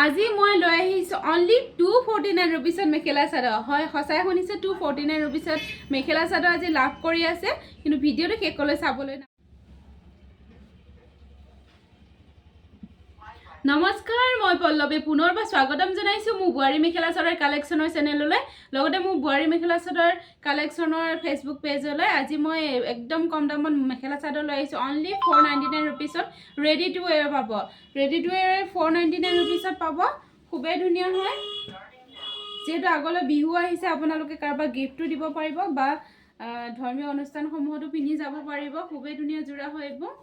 আজি মই লৈ আহিছোঁ অনলি 249 ৰুপিছত মেখেলা চাদৰ। হয়, সঁচাই শুনিছে, 249 ৰুপিছত মেখেলা চাদৰ আজি লাভ কৰি আছে। কিন্তু ভিডিঅ'টো শেষলৈ চাবলৈ। নমস্কাৰ, মই পল্লৱী, পুনৰবাৰ স্বাগতম জনাইছোঁ মোৰ বোৱাৰী মেখেলা চাদৰ কালেকশ্যনৰ চেনেললৈ, লগতে মোৰ বোৱাৰী মেখেলা চাদৰ কালেকশ্যনৰ ফেচবুক পেজলৈ। আজি মই একদম কম দামত মেখেলা চাদৰ লৈ আহিছোঁ। অনলি 499 ৰুপিছত ৰেডি টু ৱেৰ পাব। ৰেডি টু ৱেৰ 499 ৰুপিছত পাব। খুবেই ধুনীয়া হয়। যিহেতু আগলৈ বিহু আহিছে, আপোনালোকে কাৰোবাক গিফ্টো দিব পাৰিব বা ধৰ্মীয় অনুষ্ঠানসমূহতো পিন্ধি যাব পাৰিব। খুবেই ধুনীয়া যোৰা হয় এইবোৰ।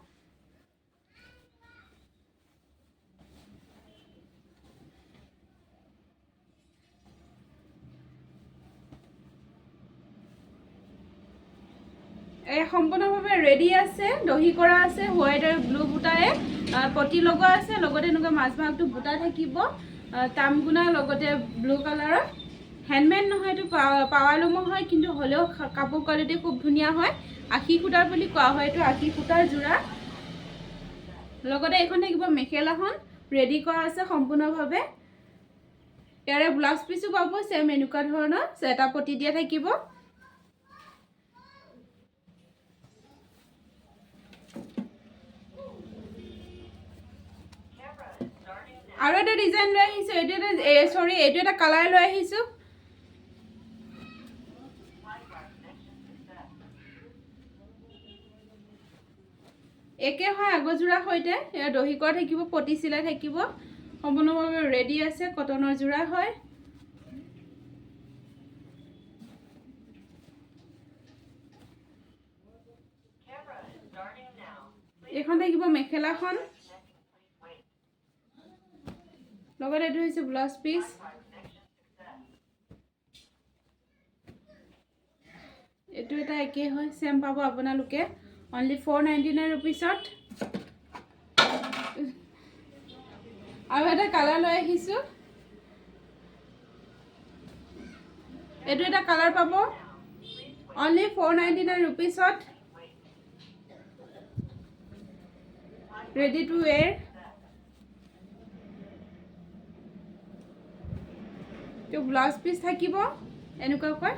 এই সম্পূৰ্ণভাৱে ৰেডি আছে, দহি কৰা আছে। হোৱাইট আৰু ব্লু বুটাৰে পতি লগোৱা আছে, লগতে এনেকুৱা মাজভাগটো বুটা থাকিব, তামগুণা, লগতে ব্লু কালাৰৰ। হেণ্ডমেড নহয়, এইটো পাৱাৰ লুমৰ হয়, কিন্তু হ'লেও কাপোৰ কোৱালিটি খুব ধুনীয়া হয়। 80 সূতাৰ বুলি কোৱা হয় এইটো, 80 সূতাৰ যোৰা। লগতে এইখন থাকিব মেখেলাখন, ৰেডি কৰা আছে সম্পূৰ্ণভাৱে। ইয়াৰে ব্লাউজ পিচো পাব, ছেম এনেকুৱা ধৰণৰ এটা পতি দিয়া থাকিব। আৰু এটা ডিজাইন লৈ আহিছোঁ। এইটো এটা, চৰি, এইটো এটা কালাৰ লৈ আহিছোঁ। একে হয় আগৰ যোৰাৰ সৈতে। ইয়াৰ দহি কৰা থাকিব, পতি চিলাই থাকিব, সম্পূৰ্ণভাৱে ৰেডি আছে। কটনৰ যোৰা হয়। এইখন থাকিব মেখেলাখন, লগত এইটো হৈছে ব্লাউজ পিচ। এইটো এটা একেই হয়, ছেম পাব আপোনালোকে অনলি 499 ৰুপিছত। আৰু এটা কালাৰ লৈ আহিছোঁ। এইটো এটা কালাৰ পাব অনলি 499 ৰুপিছত, ৰেডি টু ৱেৰ। এইটো ব্লাউজ পিচ থাকিব এনেকুৱাকৈ।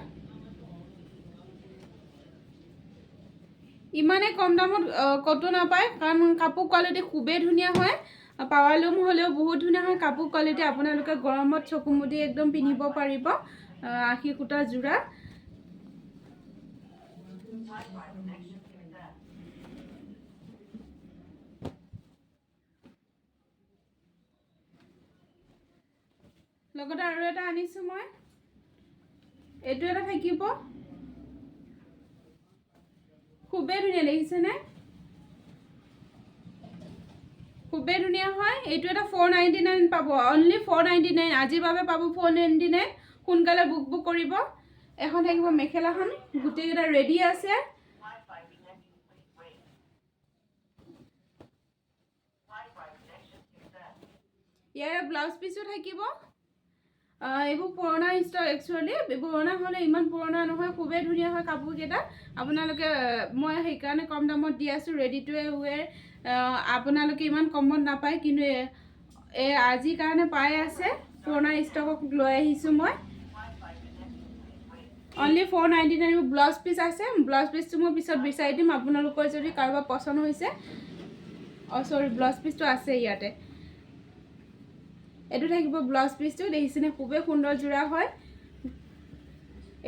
ইমানেই কম দামত ক'তো নাপায়, কাৰণ কাপোৰ কোৱালিটি খুবেই ধুনীয়া হয়। পাৱাৰ লুম হ'লেও বহুত ধুনীয়া হয় কাপোৰ কোৱালিটি। আপোনালোকে গৰমত চকু মুদি একদম পিন্ধিব পাৰিব। 80 সূতা যোৰা। লগতে আৰু এটা আনিছোঁ মই। এইটো এটা থাকিব, খুবেই ধুনীয়া দেখিছেনে? খুবেই ধুনীয়া হয়। এইটো এটা 499 পাব, অনলি 499। আজিৰ বাবে পাব 499। সোনকালে বুক বুক কৰিব। এখন থাকিব মেখেলাখন, গোটেইকেইটা ৰেডি আছে। ইয়াৰে ব্লাউজ পিচো থাকিব। এইবোৰ পুৰণা ষ্টক একচুৱেলি। পুৰণা হ'লে ইমান পুৰণা নহয়, খুবেই ধুনীয়া হয় কাপোৰকেইটা। আপোনালোকে, মই সেইকাৰণে কম দামত দি আছোঁ। ৰেডি টু ৱেৰ আপোনালোকে ইমান কমত নাপায়, কিন্তু এই আজিৰ কাৰণে পাই আছে। পুৰণা ষ্টকক লৈ আহিছোঁ মই অনলি 499। ব্লাউজ পিচ আছে, ব্লাউজ পিচটো মই পিছত বিচাৰি দিম। আপোনালোকৰ যদি কাৰোবাৰ পচন্দ হৈছে। অঁ, চৰি, ব্লাউজ পিচটো আছে ইয়াতে। এইটো থাকিব ব্লাউজ পিচটো, দেখিছেনে? খুবেই সুন্দৰ যোৰা হয়।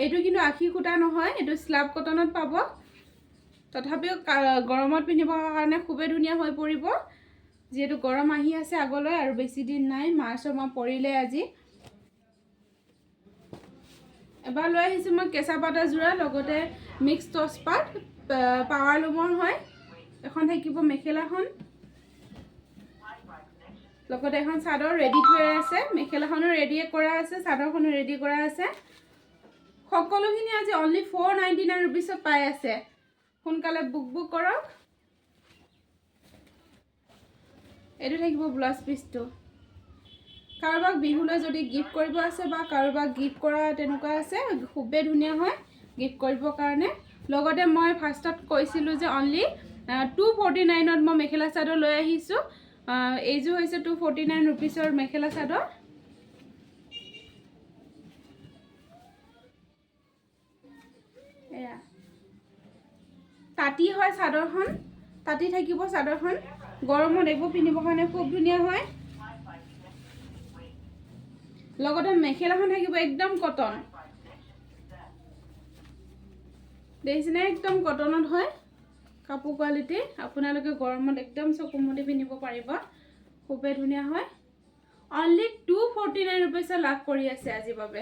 এইটো কিন্তু 80 সূতা নহয়, এইটো স্লাব কটনত পাব। তথাপিও গৰমত পিন্ধিবৰ কাৰণে খুবেই ধুনীয়া হৈ পৰিব, যিহেতু গৰম আহি আছে আগলৈ আৰু বেছি দিন নাই। মাৰ্চৰ মাহ পৰিলে আজি। এবাৰ লৈ আহিছোঁ মই কেঁচা পাতৰ যোৰা, লগতে মিক্স টচ পাত, পাৱাৰ লুমৰ হয়। এখন থাকিব মেখেলাখন, লগতে এখন চাদৰ ৰেডি টু আছে। মেখেলাখনো ৰেডি কৰা আছে, চাদৰখনো ৰেডি কৰা আছে। সকলোখিনি আজি অনলি 499 ৰুপিছত পাই আছে। সোনকালে বুক বুক কৰক। এইটো থাকিব ব্লাউজ পিচটো। কাৰোবাক বিহুলৈ যদি গিফ্ট কৰিব আছে বা কাৰোবাক গিফ্ট কৰা তেনেকুৱা আছে, খুবেই ধুনীয়া হয় গিফ্ট কৰিবৰ কাৰণে। লগতে মই ফাৰ্ষ্টত কৈছিলোঁ যে অনলি 249ত মই মেখেলা চাদৰ লৈ আহিছোঁ। এইযোৰ হৈছে 249 ৰুপিজৰ মেখেলা চাদৰ। এয়া তাঁতি হয় চাদৰখন, তাঁতি থাকিব চাদৰখন। গৰমত এইবোৰ পিন্ধিবৰ কাৰণে খুব ধুনীয়া হয়। লগতে মেখেলাখন থাকিব একদম কটন। দেখিছেনে? একদম কটনত হয় কাপোৰ কোৱালিটি। আপোনালোকে গৰমত একদম চকু মুদি পিন্ধিব পাৰিব। খুবেই ধুনীয়া হয়। অনলি 249 ৰুপিজত লাভ কৰি আছে আজিৰ বাবে।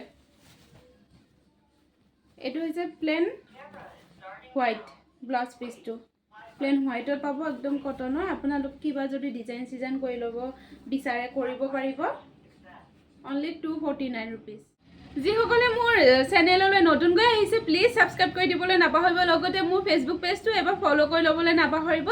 এইটো হৈছে প্লেন হোৱাইট ব্লাউজ পিচটো। প্লেন হোৱাইটত পাব, একদম কটনৰ। আপোনালোক কিবা যদি ডিজাইন চিজাইন কৰি ল'ব বিচাৰে, কৰিব পাৰিব। Only 249 rupees. যিসকলে মোৰ চেনেললৈ নতুনকৈ আহিছে, প্লিজ ছাবস্ক্ৰাইব কৰি দিবলৈ নাপাহৰিব। লগতে মোৰ ফেচবুক পেজটো এবাৰ ফ'ল' কৰি ল'বলৈ নাপাহৰিব।